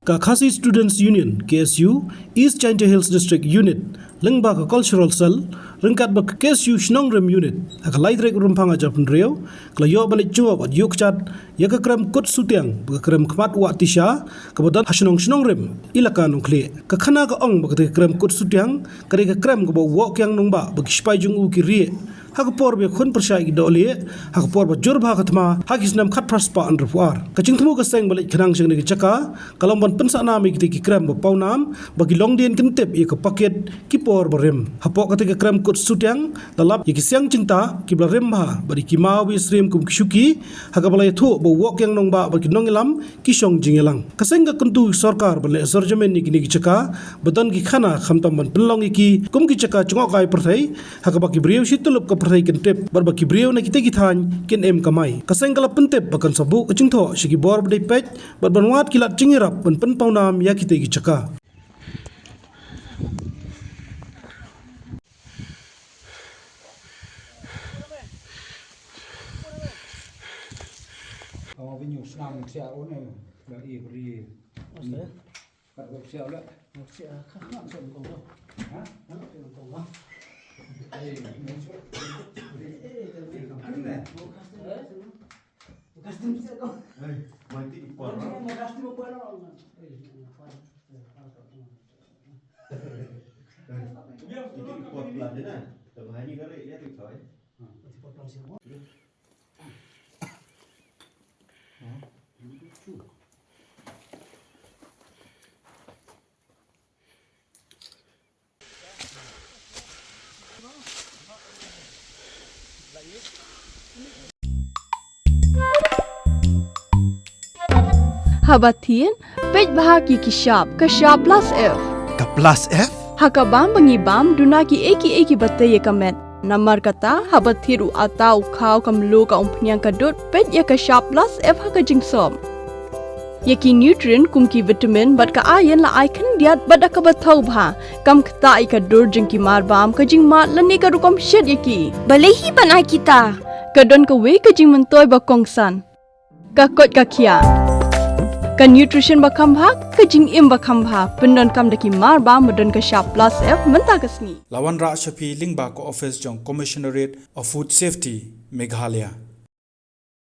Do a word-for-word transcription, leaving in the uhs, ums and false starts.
Ka Khasi Students Union, K S U, East Jaintia Hills District Unit, lyngba ka Cultural Cell, ryngkat bad ka K S U Shnong Rim Unit, ha ka lai tarik Rymphang ar hajar arphew hynriew, ka la ïoh ban leit jngoh bad ïuh kjat ïa ka krem kut sutiang bad ka krem khmat wah tisha, kaba don ha shnong Shnong Rim, Elaka Nongkhlieh. Ka khana ka ong ba katei ka krem kut sutiang ka dei ka krem kaba u Woh Kiang Nangbah bad ki shipai jong u ki rieh ha ka por ba ïakhun pyrshah ïa ki dohlieh, ha ka por ba jur bha ka thma ha ki snem khatphra spah hynriewphew ar. Ka jingthmu ka seng ba leit khnang sha kane ka jaka ka long ban pynsahnam ïa kitei ki krem ba pawnam, ba ki longdien kin tip ïa ka pakit ki por ba rim. Hapoh katei ka krem kut sutiang la lap ïa ki siang jingtah kiba la rim bha bad ïa ki maw ïasyriem kum ki shuki, ha kaba la ïathuh ba u Woh Kiang Nangbah bad ki nongïalam ki shong jingïalang. Ka seng ka kyntu ïa ka sorkar ban leh sor jamin ïa kine ki jaka ba don ki khana, khamtam ban pynlong ïa ki kum ki jaka jngohkai pyrthei, ha kaba ki briew shi tyllup ka pyrthei kin tip bad ba ki briew na kitei ki thaiñ kin im kamai. Ka seng ka la pyntip ba kan sa buh ka jingthoh sha ki bor ba dei peit bad ban wad ki lad jingïarap ban pynpawnam ïa kitei ki jaka. Haba thied, peit bha ïa ki shap, ka shap plus F. Ka plus F? Ha ka bam ba ngi bam, duna kiei kiei kiba tei ïa ka met. Namar kata, haba thied u atta, u khaw, ka mluh, ka umphniang, ka dud, peit ïa ka shap plus F ha ka jingsop. Ïa ki nutrient kum ki vitamin bad ka iron la ai khyndiat bad da kaba thaw bha, kam ktah ïa ka dur jong ki mar bam, ka jingmad lane ka rukom shet ïa ki. Balei hi ban ai kita? Ka don kawei ka jingmyntoi ba kongsan. Ka koit ka khiah. Ka nutrition ba kham bha, ka jingim ba kham bha, pyndonkam da ki mar bam ba don ka shap plus F mynta ka sngi. La wanrah sha phi lyngba ka office jong Commissionerate of Food Safety, Meghalaya.